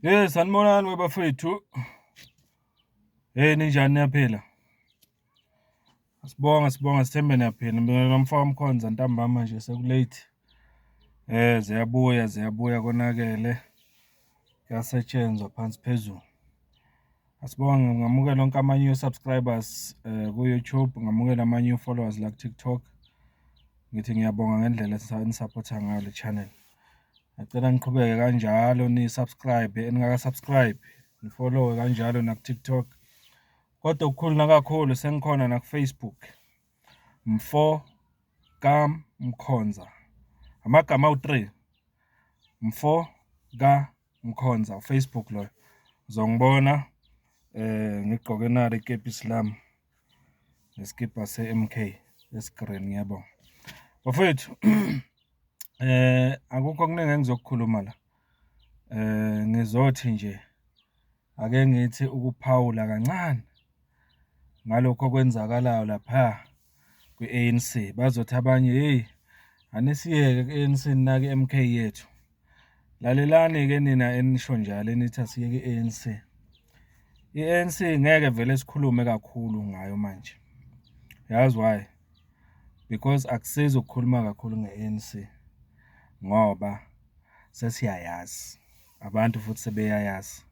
Hey, sanibonani bafethu. Hey, ninjani, niyaphila? Sibonga, sibonga, sithembe niyaphila. Mina nomfowethu Mkhonza ntambama nje seku-late. Ziyabuya, ziyabuya, konakele. Kuyasetshenzwa phansi phezulu. Asibonge, ngamukela onke ama-new subscribers ku-YouTube, ngamukela ama-new followers la ku-TikTok. Ngithi ngiyabonga ngendlela enisaphotha ngayo le channel. Ngiyacela niqhubeke kanjalo ni-subscribe, eningaka-subscribe, ni-follow-e kanjalo naku-TikTok. Kodwa okukhulu nakakhulu sengikhona naku-Facebook. Mfo kaMkhonza. Amagama awu-three. Mfo kaMkhonza, uFacebook loyo. Uzongibona ngigqoke nalo ikepisi lami nesikibha se-M_K esi-green, ngiyabonga. Bafowethu, akukho okuningi engizokukhuluma la. Ngizothi nje ake ngithi ukuphawula kancane ngalokhu okwenzakalayo lapha kwi-A_N_C. Bazothi abanye, hheyi, anisiyeke ku-A_N_C ninake i-M_K yethu. Lalelani-ke nina enisho njalo enithi asiyeke i-A_N_C. I-A_N_C ngeke vele sikhulume kakhulu ngayo manje. Yazi why? Because akusizi ukukhuluma kakhulu nge-A_N_C ngoba sesiyayazi, abantu futhi sebeyayazi.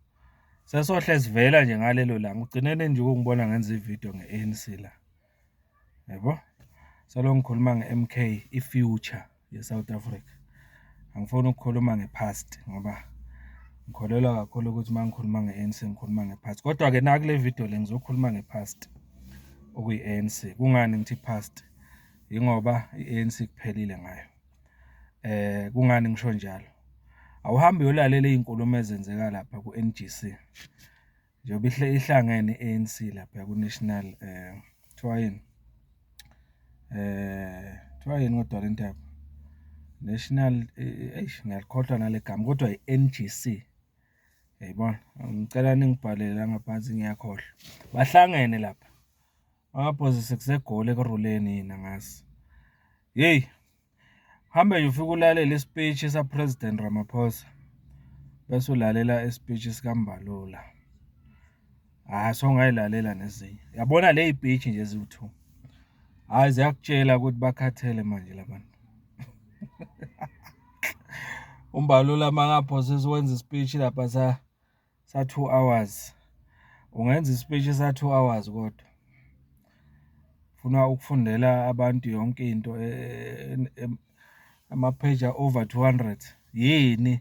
Sesohle sivela nje ngalelo langa, ugcineni nje ukungibona ngenza ividiyo nge-A_N_C la, yabo? Solo ngikhuluma nge-M_K, i-future ye-South Africa. Angifuni ukukhuluma nge-past ngoba ngikholelwa kakhulu ukuthi uma ngikhuluma nge-A_N_C ngikhuluma nge-past. Kodwa-ke nakule vidiyo le ngizokhuluma nge-past okuyi-A_N_C. Kungani ngithi past? Yingoba i-A_N_C kuphelile ngayo. Kungani ngisho njalo? Awuhambe uyolalela iy'nkulumo ezenzeka lapha ku-N_G_C. Njengoba ihlangene i-A_N_C lapha ku-National, kuthiwa yini? Kuthiwa yini kodwa le nto yabo? National, eish, ngiyalikhohlwa nale gama, kodwa i-N_G_C, uyayibona? Ngicela ningibhalele la ngaphansi, ngiyakhohlwa. Bahlangene lapha, amabhozi sekuseGoli Ekurhuleni yini, angazi. Yeyi, hambe nje ufike ulalele i-speech sa-President Ramaphosa, bese ulalela i-speech sikaMbalula. Hhayi, sewungayilalela nezinye. Uyabona ley'speech nje eziwu-two, hhayi, ziyakutshela ukuthi bakhathele manje la bantu. UMbalula makaphosisa wenza i-speech lapha sa 2 hours. Ungenza i-speech sa 2 hours kodwa funa ukufundela abantu yonke into, ama-page a-over 200, yini?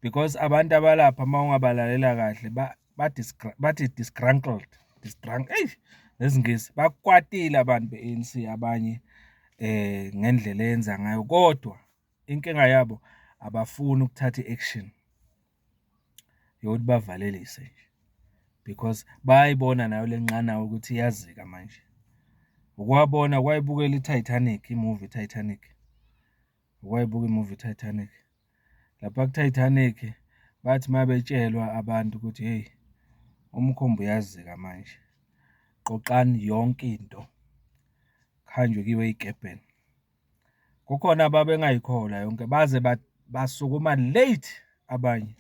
Because abantu abalapha, uma ungabalalela kahle, bathi disgruntled, eyi, nesiNgisi, bakwatile abantu be-A_N_C abanye ngendlela eyenza ngayo, kodwa inkinga yabo abafuni ukuthatha i-action yokuthi bavalelise nje because bayayibona nayo le nqanawe ukuthi iyazika manje. Ukwabona kwayibukela i-Titanic, i-movie i-Titanic, ukwayibuka i-movie i-Titanic. Lapha ku-Titanic bathi uma betshelwa abantu ukuthi, hheyi, umkhumbi uyazika manje, qoqani yonke into, kuhanjwe kuyiwe ey'kebheni. Kukhona ababengayikholwa yonke, baze basukuma late abanye,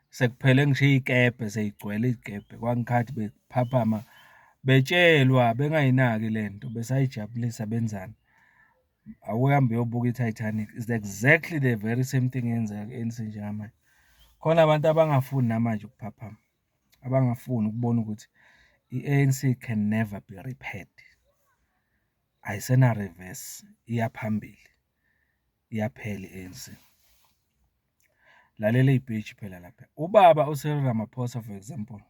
sekuphele ngisho iy'kebhe, sey'gcwele iy'kebhe. Kwangikhathi bephaphama betshelwa bengayinaki lento, besayijabulisa benzani. Awuhambe uyobuka i-Titanic, is exactly the very same thing eyenzeka ku-A_N_C njengamanje. Khona abantu abangafuni namanje ukuphaphama, abangafuni ukubona ukuthi i-A_N_C can never be repaired. Ayisena-reverse, iya phambili, iyaphela i-A_N_C. Lalela iy'speech phela lapha. Ubaba u-Cyril Ramaphosa, for example,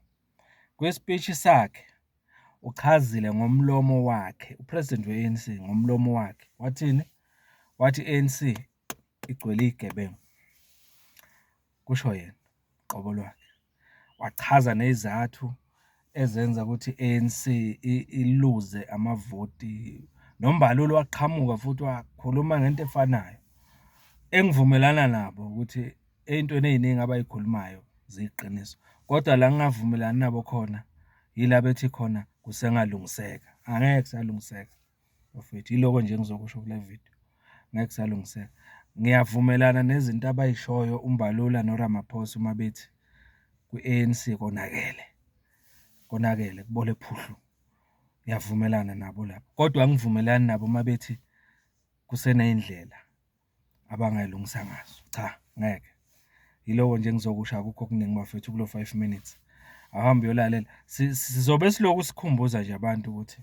kwi-speech sakhe uchazile ngomlomo wakhe, u-president we-A_N_C, ngomlomo wakhe wathini? Wathi i-A_N_C igcwele iy'gebengu, kusho yena qobo lwakhe. Wachaza ney'zathu ezenza ukuthi i-A_N_C iluze amavoti. NoMbalula waqhamuka futhi wakhuluma ngento efanayo. Engivumelana nabo ukuthi ey'ntweni ey'ningi abay'khulumayo ziyiqiniso, kodwa la ngingavumelani nabo khona yila bethi khona kusengalungiseka. Angeke kusalungiseka, bafowethu, yiloko nje engizokusho kule video, ngeke kusalungiseka. Ngiyavumelana nezinto abay'shoyo uMbalula noRamaphosa uma bethi Kwi-A_N_C konakele, konakele kubole phuhlu. Ngiyavumelana nabo lapho, kodwa angivumelani nabo uma bethi kuseney'ndlela abangayilungisa ngazo, cha ngeke. Yiloko nje engizokusho akukho okuningi bafethu kulo five minutes. Awuhambe uyolalela, sizobe silokhu sikhumbuza nje abantu ukuthi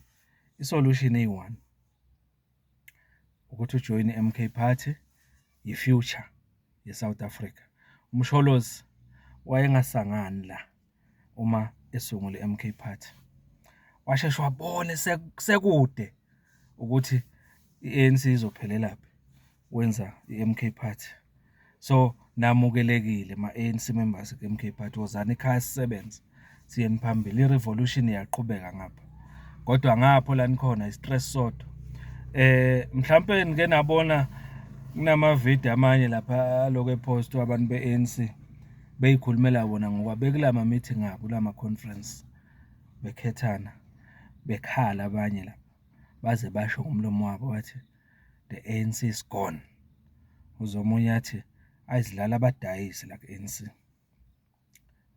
i-solution iyi-one, ukuthi ujoyine i-M_K Party, i-future ye-South Africa. UMsholozi wayengasangani la uma esungula i-M_K Party. Washeshe wabona kusekude ukuthi i-A_N_C izophelelaphi, wenza i-M_K Party. So, namukelekile ma-A_N_C members ku-M_K Party, wozani ekhaya sisebenze, siyeni phambili, i-revolution iyaqhubeka ngapha, kodwa ngapho la nikhona i-stress sodwa. Mhlampe nike nabona kunamavidiyo amanye lapha alokhu ephostwa abantu be-A_N_C, bey'khulumela bona ngokwabo, bekulama meeting abo, kulama-conference, bekhethana, bekhala abanye la, baze basho ngomlomo wabo bathi, the A_N_C is gone. Uzwe omunye athi, ayi sidlala abadayisi la ku-A_N_C.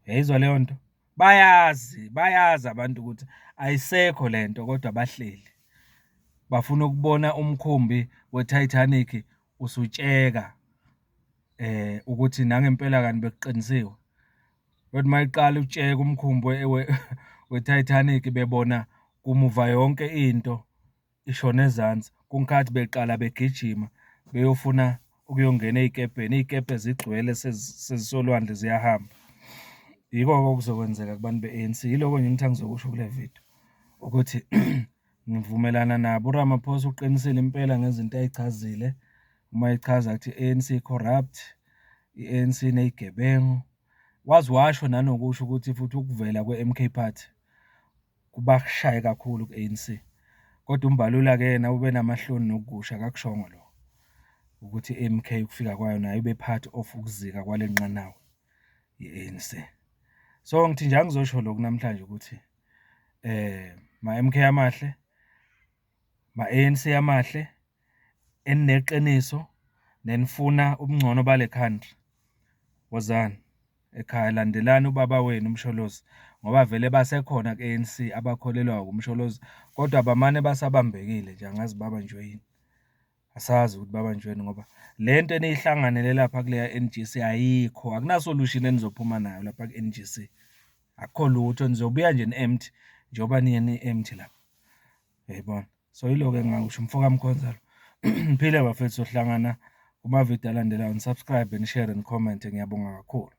Uyayizwa leyo nto? Bayazi, bayazi abantu ukuthi ayisekho lento kodwa bahleli. Bafuna ukubona umkhumbi we-Titanic usutsheka ukuthi nangempela kanti bekuqinisiwe. Kuyothi uma iqala ukutsheka umkhumbi we-Titanic bebona kumuva yonke into ishona ezansi, kungikhathi beqala begijima beyofuna ukuyongena ey'kebheni, iy'kebhe zigcwele sezisolwandle ziyahamba. Yiko-ke okuzokwenzeka kubantu be-A_N_C, yiloko nje engithe ngizokusho kule vidiyo, ukuthi ngivumelana nabo, uRamaphosa uqinisile impela ngezinto ayichazile uma echaza ukuthi i-A_N_C i-corrupt, i-A_N_C iney'gebengu. Waze washo nanokusho ukuthi futhi ukuvela kwe-M_K Party, kubashaye kakhulu ku-A_N_C. Kodwa uMbalula-ke yena ube namahloni nokusho, akakushongo lokho, ukuthi i-M_K ukufika kwayo nayo ibe part of ukuzika kwale nqanawe ye-A_N_C. So, ngithi nje angizosho lokhu namhlanje ukuthi ma-M_K amahle, ma-A_N_C amahle, enineqiniso, nenifuna ubungcono bale country, wozani ekhaya, landelani ubaba wenu uMsholozi, ngoba vele basekhona ku-A_N_C abakholelwayo kuMsholozi, kodwa bamane basabambekile nje, angazi babanjwe yini. Asazi ukuthi babanjwe yini ngoba le nto eniyihlanganele lapha kuleya N_G_C ayikho, akuna-solution enizophuma nayo lapha ku-N_G_C. Akukho lutho, nizobuya nje ni-empty, njengoba niye ni-empty lapha, uyayibona? So, yiloko engingakusho, umfo kaMkhonza lo. Niphile bafethu, sohlangana kumavidiyo alandelayo, ni-subscribe-e, nishere, nikhomente, ngiyabonga kakhulu.